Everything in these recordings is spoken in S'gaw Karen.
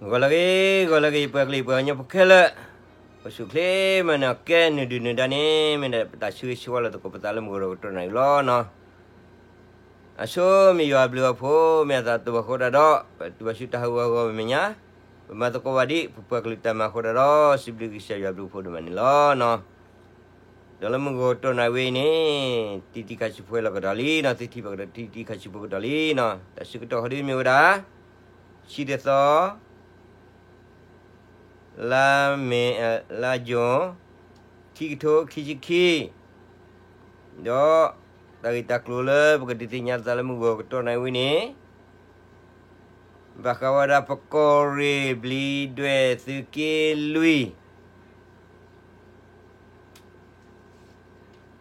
ဂီၤလၢအဂ့ၤ ဂီၤလၢအဂ့ၤ ပှၤကလုာ်ပှၤကညီဖိခဲလၢာ်, ပဆူၣ်ချ့မၤနၢၤကဲ နုာ်ဒုၣ်နုာ်ဒါန့ၣ် မ့ၢ်ဒၣ်ပတၢ်ဆၢဂ့ၤဆၢဝါလီၤသကိးပသးလၢမုၢ်ဂီၤဒီးကတီၢ်နၣ်ရံၣ်လီၤနီၤ. အဆိမ့ၢ်ယွၤဘျုးအီၤဖိ မ့ၢ်အသးတဘၣ်ဃိဒၣ်ဒီး ပတုၤဘၣ်ဆူတၢ်ဟးဂူာ်ဟးဂီၤမဲာ်ညါ, ပမၤသကိးဘၣ်ဒံး ပပှၤကလုာ်တၢ်မၤအဃိဒၣ်ဒီး စံးဘျုးကစၢ်ယွၤဘျုးဖိဒိၣ်မးန့ၣ်လီၤနီၤ. ဒီးလၢမုၢ်ဂီၤကတီၢ်နၣ်ရံၣ်ဝဲအံၤန့ၣ် တံၤတံၤခါဆူၣ်ဖိလီၤကဒီးလံနီၤ, သုထံၣ်ဘၣ်ကဒီးတံၤတံၤခါဆူၣ်ဖိကဒီးလံနီၤ. တၢ်ဆၢကတီၢ်ဃီဒုမ့ၢ်ဝဲဒၣ် ဆံတသီ လါမ့ၤ လါယူၤ ခံကထိခံဆံခံ, ဒီးတၢ်ဂ့ၢ်တၢ်ကျိၤလၢပကဒုးသ့ၣ်ညါသးလၢမုၢ်ဂီၤကတီၢ်နၣ်ရံၣ်ဝဲန့ၣ် ဘၣ်ဃးဝဲဒၣ်ပကီၢ်ရ့ၣ်ဘျံးဒွဲၣ်သုးက့လွံၢ်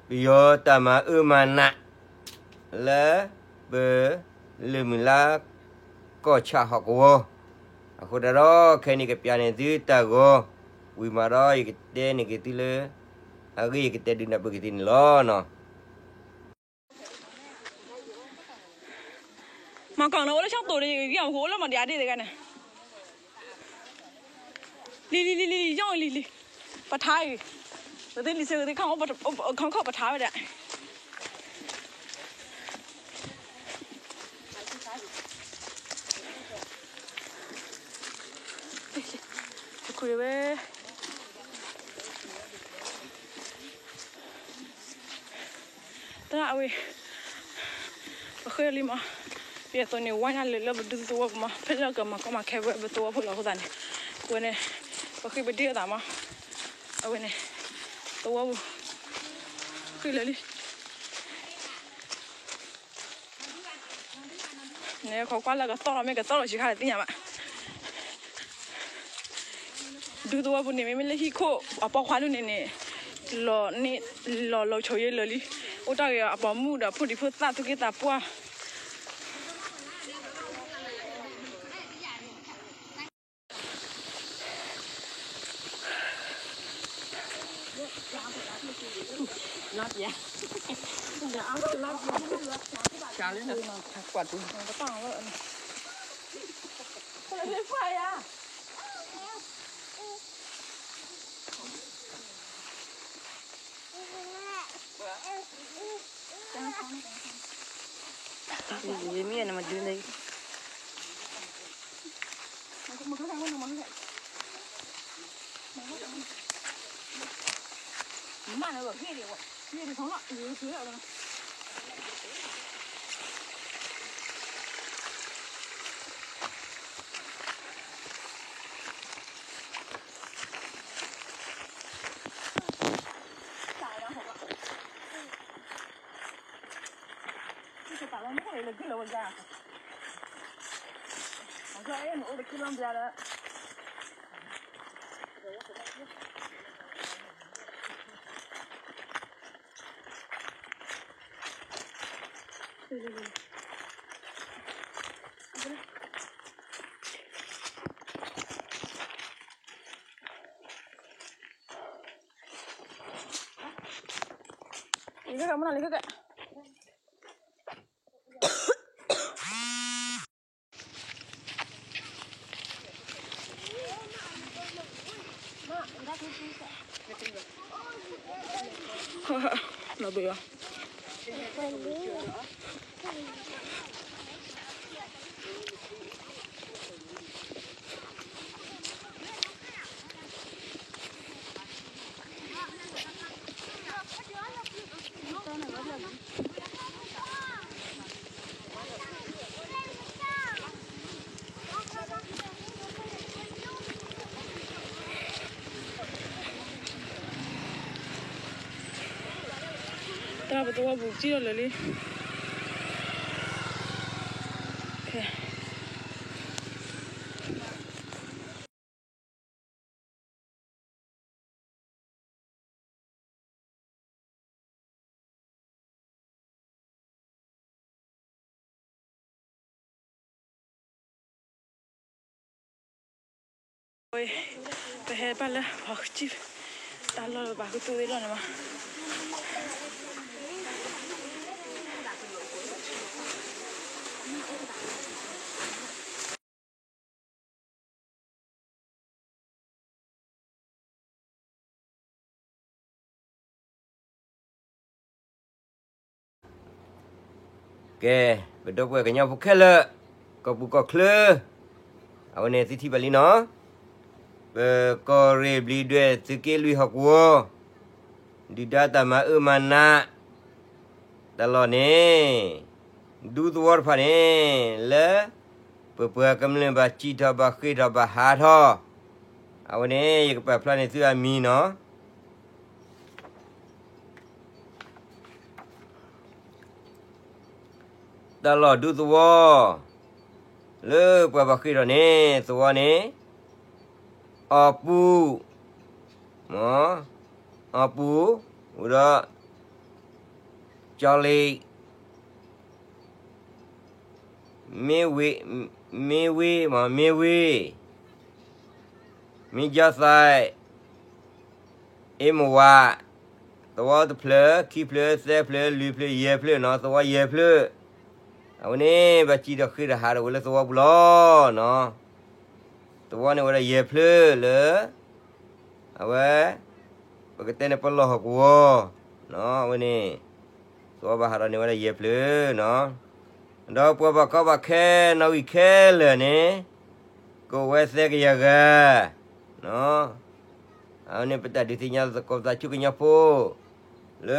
ပယီၤတၢ်မၤအၢမၤနး လၢပလုၢ်မုၢ်လါကီၢ်ဆၣ်ဟီၣ်ကဝီၤ အဃိဒၣ်ဒီး ခဲအံၤန့ၣ်ကပျးန့ၢ်သုတၢ်ဂီၤ ဝံၤမးဒီးယကတဲန့ၢ်က့ၤသုလၢ အဂ့ၢ်ယကတဲဒုးနၢ်ပၢၢ်က့ၤသုန့ၣ်လီၤနီၤ. မၤကီၢ်န့ၣ်အိၣ်လၢဆၣ်တိၤဒီး ယကအိၣ်လၢမၤဒံးအါဒ့ၣ်တဂၤန့ၣ် လံလံလံလံ ယီၣ်လံလံ ပထါအံၤ ပသ့လံာ်ဆၢကသ့ခီၣ် ခီၣ်ခီၣ်ပထါဝဲဒၣ် တခူဝဲ တၢ်အဝဲ ပဃ့လံမး, ပယသိးန့ၣ် ဝါညါလၢလၢပဒုးသဝီပူၤမး, ဖဲလၢကမၤကီမၤခဲဝဲပသဝီဖိလီၤအဃိသတးန့ၣ်, အဝဲန့ၣ် ပဃ့ပဒ့အသးမး, အဝဲန့ၣ် သဝီပူၤ ဃ့လၢာ်လံ န့ၣ် ခိးကွၢ်လၢကသီၣ်လီၤ မ့ၢ်ကသီၣ်လီၤဆံးခါတသ့ၣ်ညါဘၣ်. ဒူသဝီပူၤန့ၣ် မ့မ့ၢ်လၢဟံၣ်ခိၣ်အပိာ်ခွါဒူၣ်န့ၣ်န့ၣ် လီၤန့ၣ် လီၤလီၤဆိယ့လၢာ်လံ. အိၣ်တ့ၢ်ဂ့ၤအပိာ်မုၣ်ဒီး ဖိဒံဖိသၣ်သူၣ်က့သးပှၢ် မ့ၢ်နမၤဒုးန့ၣ် မ့ၢ်နဂီၢ်ဟ့ၣ်ဒံးဝဲ ဟ့ၣ်ဒံးထီၣ်လီၤ အံၤက့ၤလီၤ တၢ်ပသဝီပူၤစံၣ်ထီၣ်လၢာ်လံ. Weh, ပဟဲဘၣ်လၢပှၤကစံၣ် တၢ်လီၢ်လၢပာ်ခူသူၣ်သ့ၣ်လီၤန့ၣ်မး. ကဲ, ပဒီပုၢ်ဝဲၢ်ကညီဖိခဲလၢာ်, ကီၢ်ပူၤကီၢ်ချၢ, အဝဲန့ၣ်သုထံၣ်ဘၣ်လံနီၤ, ပကီၢ်ရ့ၣ်ဘျံးဒွဲၣ်သုးက့လွံၢ်ဟီၣ်ကဝီၤ, ဒုၣ်ဒါတၢ်မၤအၢမၤနး တၢ်လီၢ်န့ၣ်, ဒူသဝီတဖၣ်န့ၣ်, လၢ ပပှၤကမျၢၢ်ဘၣ်စံၣ်ထီၣ်ဘၣ်ဃ့ၢ်ထီၣ်ဘၣ်ဟးထီၣ်, အဝဲန့ၣ် ယကပာ်ဖျါန့ၢ်သုအမံၤနီၤ. တၢ်လီၢ်ဒူသဝီ, လၢပှၤဘၣ်ဃ့ၢ်ထီၣ်န့ၣ် သဝီန့ၣ်, အီၣ်ပူၤ, အီၣ်ပူၤ, ဝံၤဒီး, ကၠီလ့ၤ, မ့ဝ့, မ့ဝ့, မ့ဝ့, မ့ကၠီသး, အ့မဝး, သဝီတဖျၢၣ်, ခံဖျၢၣ်, သၢဖျၢၣ်, လွံၢ်ဖျၢၣ်, ယဲၢ်ဖျၢၣ်နီၤ, သဝီယဲၢ်ဖျၢၣ်, အဝဲန့ၣ် ဘၣ်စံၣ်ထီၣ်ဃ့ၢ်ထီၣ်ဟးထီၣ်ဝဲလၢသဝီပူၤလီၤနီၤ. သဝီန့ၣ်ဝဲဒၣ်ယဲၢ်ဖျၢၣ်လၢ အဝဲ, ပကတဲန့ၣ်ပလီၢ်ဟီၣ်ကဝီၤ, အဝဲန့ၣ်, သဝီဘၣ်ဟးထီၣ်န့ၣ်ဝဲဒၣ်ယဲၢ်ဖျၢၣ်နီၤ, ဒီးပှၤဘၣ်ကီဘၣ်ခဲနီၣ်ဂံၢ်ခဲလၢာ်န့ၣ်, ကအိၣ်ဝဲသၢကယၤဂၤ, အဝဲန့ၣ်ပတၢ်ဒုးသ့ၣ်ညါသကိးပသးဆူကညီဖိ, လၢ,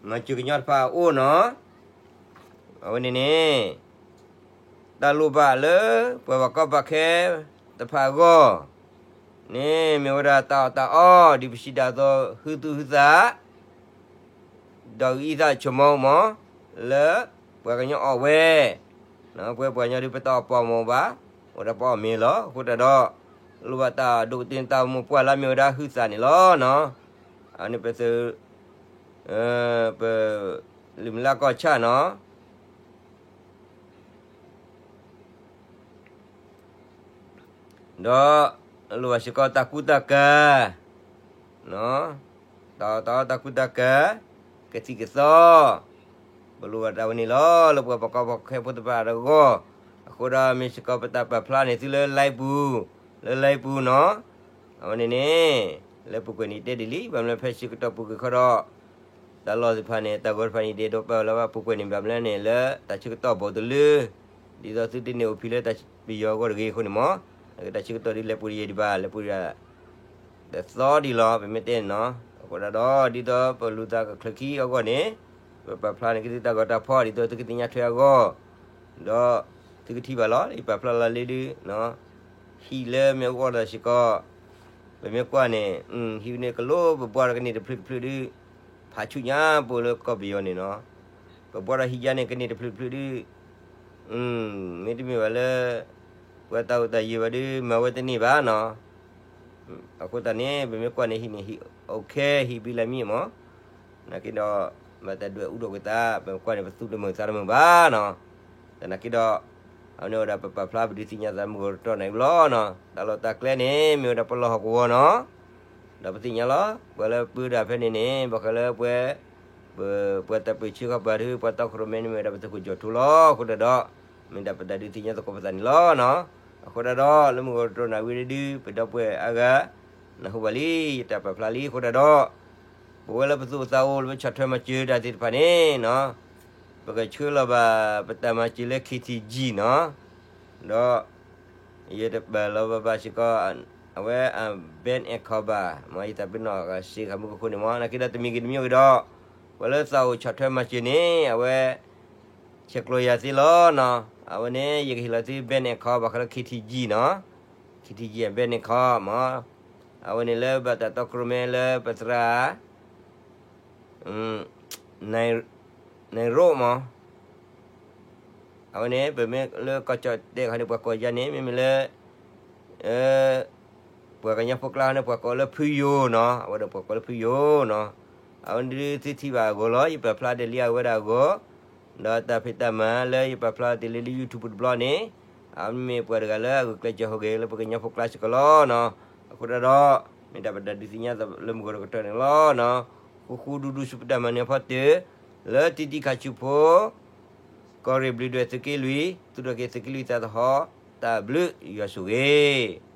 မၤစၢၤကညီတဖၣ်အအိၣ်နီၤ, အဝဲန့ၣ်န့ၣ် တၢ်လိၣ်ဘၣ်လၢပှၤဘၣ်ကီဘၣ်ခဲတဖၣ်အဂီၢ်, န့ၣ်မ့ၢ်ဝဲဒၣ်တၢ်အီၣ်တၢ်အီ, ဒ်ပစံးဒၣ်အသိး ဟုသူၣ်ဟုသး, ဒီးအံသၣ်ဆိမိၣ်မး, လၢပှၤကညီအီၣ်ဝဲ, ပဝဲပှၤကညီဒ်ပတၢ်အီၣ်ပီၣ်မ့ၢ်ဘၣ်, အိၣ်ဒၣ်ပအီၣ်မ့ၤလီၤ. အဃိတၢ်ဒီး, လိၣ်ဘၣ်တၢ်ဒိကတ့ၢ်တၢ်အိၣ်မူပှၢ်လၢမ့ၢ်ဝဲဒၣ်ဟုသၣ်န့ၣ်လီၤနီၤ. အန့ၣ်ပသုး, ပ, လုၢ်မုၢ်လၢ်ကီၢ်ဆၣ်နီၤ ဒီး, လိၣ်ဘၣ်စ့ၢ်ကီးတၢ်ကူတၢ်ကၤ, တၢ်အီၣ်တၢ်အီတၢ်ကူတၢ်ကၤ, ကသံၣ်ကသီ, ပလိၣ်ဘၣ်တၢ်ဝဲန့ၣ်လီၤ လၢပှၤဘၣ်ကီဘၣ်ခဲဖိတဖၣ်အဂီၢ်, အဃိဒီးမ့ၢ်စ့ၢ်ကီးပတၢ်ပာ်ဖျါန့ၢ်သုလၢ live ပူၤ, လၢ live ပူၤနီၤ, အဝဲန့ၣ်န့ၣ်, လၢပူၤကွံာ်န့ၣ်တဲဒ်လံ ဘၣ်မနုၤလၢဖဲဆၢကတီၢ်ပူၤကွံာ်ခီဒီး တၢ်လီၢ်သ့ၣ်တဖၣ်န့ၣ် တၢ်ဂီၤတဖၣ်န့ၣ် ဒ်သိးပာ်လီၤဘၣ်ပူၤကွံာ်န့ၣ်ဘၣ်မနုၤလဲၣ်န့ၣ် လၢတၢ်ဆၢကတီၢ်ဘူးတလၢ, ဒ်သိးသုတန့ၢ်အိၣ်ဖဲလၢတၢ်ပယီၤအဂီၢ်တဂ့ၤအဃိန့ၣ်မး, တၢ်ဆၢကတီၢ်ဒ်လဲၤပူၤတယံာ်ဒံးဘၣ် လဲၤပူၤဒံး, တသီဒံးလီၤ ပမ့ၢ်တဲန့ၣ်နီၤ, အဃိဒၣ်ဒီး ဒ်သိးပလူၤသးကချၢးခံအဂီၢ်န့ၣ်, ပပာ်ဖျါန့ၢ်က့ၤသုတၢ်ဂီၤတၢ်ဖီၣ် ဒ်သိးသုကသ့ၣ်ညါထွဲအဂီၢ်, ဒီး, သုကထံၣ်ဘၣ်လီၤ ယပာ်ဖျါလီၤလံဒုး ဟံၣ်လၢမ့ၢ်အိၣ်ဒီးစ့ၢ်ကီး, ပမ့ၢ်ကွၢ်န့ၣ်, ဟံၣ်န့ၣ်ကလိပဘှါဒီးကန့ၢ်တဖျၢၣ်တဖျၢၣ်ဒုး, ဖးဆူညါပအိၣ်လၢကီၢ်ပယီၤန့ၣ်နီၤ, ပဘှါဒီးဟံၣ်ယါန့ၣ်ကန့ၢ်တဖျၢၣ်တဖျၢၣ်ဒုး, မ့တမ့ၢ်ဘၣ်လၢ, ပှၤတၢ်အိၣ်တၢ်ယၢၤဘၣ်ဒုး မၤဝဲတန့ၢ်ဘၣ်နီၤ, အဃိသတးန့ၣ် ပမ့ၢ်ကွၢ်န့ၣ်ဟံၣ်န့ၣ်ဟံၣ်, ဟံၣ်ဘံလၢမံမး, နာ်က့ဒီး, ဘၣ်တၢ်ဒွဲၣ်အူဒိၣ်က့ၤသး ပမ့ၢ်ကွၢ်န့ၣ် ပသူၣ်တမုာ်သးတမုာ်ဘၣ်နီၤ, သနာ်က့ဒီး, အဝဲန့ၣ်ဝဲဒၣ်ပပာ်ဖျါပဒုးသ့ၣ်ညါသးမုၢ်ဂီၤတတီၢ်န့ၣ်လီၤနီၤ, တၢ်လီၢ်တၢ်ကျဲန့ၣ် မ့ၢ်ဝဲဒၣ်ပလီၢ်ဟီၣ်ကဝီၤနီၤ, ဒီးပသ့ၣ်ညါလီၤ ပှၤလၢပၢဒၣ်ဖဲန့ၣ်န့ၣ် ဘၣ်ဃးလၢပှၤ ပှၤတၢ်ပၢၢ်ဆၢဃီပၤဒုး ပှၤတီခိၣ်ရိၣ်မဲန့ၣ် မ့ၢ်ဝဲဒၣ်ပသုးခိၣ်ကၠီၣ်ထူလီၤ အဃိဒၣ်ဒီး, မ့ၢ်ဒၣ်ပတၢ်ဒုးသ့ၣ်ညါသကိးပသးန့ၣ်လီၤနီၤ, အဃိဒၣ်ဒီး လၢမုၢ်ဂီၤတတီၢ်န့ၣ်ဝံၤဒုး ပဒီပုၢ်ဝဲၢ်အါဂၤ, နၢ်ဟူဘၣ်လံ ယတၢ်ပာ်ဖျါလံအဃိဒၣ်ဒီး, ပဝဲလၢပသူၣ်အိၣ်သးအိၣ်လၢပဆီၣ်ထွဲမၤစၢၤတၢ်သ့ၣ်တဖၣ်န့ၣ်နီၤ, ပကဆှၢလီၤဘၣ်ပတၢ်မၤစၢၤလၢ KTG နီၤ, ဒီး ယတပာ်လီၤဘၣ်ဘၣ်စ့ၢ်ကီး, အဝဲအ bank account ဘၣ်, မ်ယသးပ့ၤနီၣ်စ့ၢ်ကီးမူကခိၣ်န့ၣ်မး နာ်က့ဒီးတမံၤဂ့ၤတမံၤဂ့ၤဒီး, ပှၤလၢသးအိၣ်ဆီၣ်ထွဲမၤစၢၤန့ၣ် အဝဲ ဆဲးကျိးယၤသ့လီၤနီၤ, အဝဲန့ၣ် ယကဟ့ၣ်လီၤသု bank account ဘၣ်ဃးလၢ KTG နီၤ, KTG bank account မး, အဝဲန့ၣ်လၢဘၣ်တၢ်တီခိၣ်ရိၣ်မဲလၢပသရၣ် နၢၤရိၣ်မး, အဝဲန့ၣ် ပမ့ၢ်လၢကီၢ်ကၠီၣ်တဲာ်ခီန့ၣ် ပှၤကိးယါန့ၣ် မ့မ့ၢ်လၢ ပှၤကညီဖိကျါန့ၣ် ပှၤကိးလၢဖုယိၤနီၤ, အဝဲဒီးပှၤကိးလၢဖုယိၤနီၤ, အဝဲဒုးသုထံၣ်ဘၣ်အဂီၢ်လီၤ ယပာ်ဖျါဒ်လံအဝဲဒၣ်အဂီၢ်, ဒီးတၢ်ဖံးတၢ်မၤလၢယပာ်ဖျါတ့ၢ်လံလၢ YouTube တဘျီန့ၣ်, အမ့ၢ်ပှၤတဂၤလၢအဂုာ်ကျဲးစၢးဟူးဂဲၤလၢပှၤကညီဖိကျါစ့ၢ်ကီးလီၤနီၤ, အဃိဒၣ်ဒီး, မ့ၢ်ဒၣ်ပတၢ်ဒုးသ့ၣ်ညါလၢမုၢ်ဂီၤတကတီၢ်န့ၣ်လီၤနီၤ, ဃူဃူဒူဒူဆူပတၢ်မၤနၢၤဖီတၢၢ်, လၢတံၤတံၤခးဆူဖိ ကီၢ်ရ့ၣ်ဘျုးဒွဲၣ်သုးက့လွံၢ် သူၣ်ထီၣ်က့ၤသုးက့လွံၢ်သးသဟီၣ်, တၢ်ဘျုးယွၤဆိၣ်ဂ့ၤ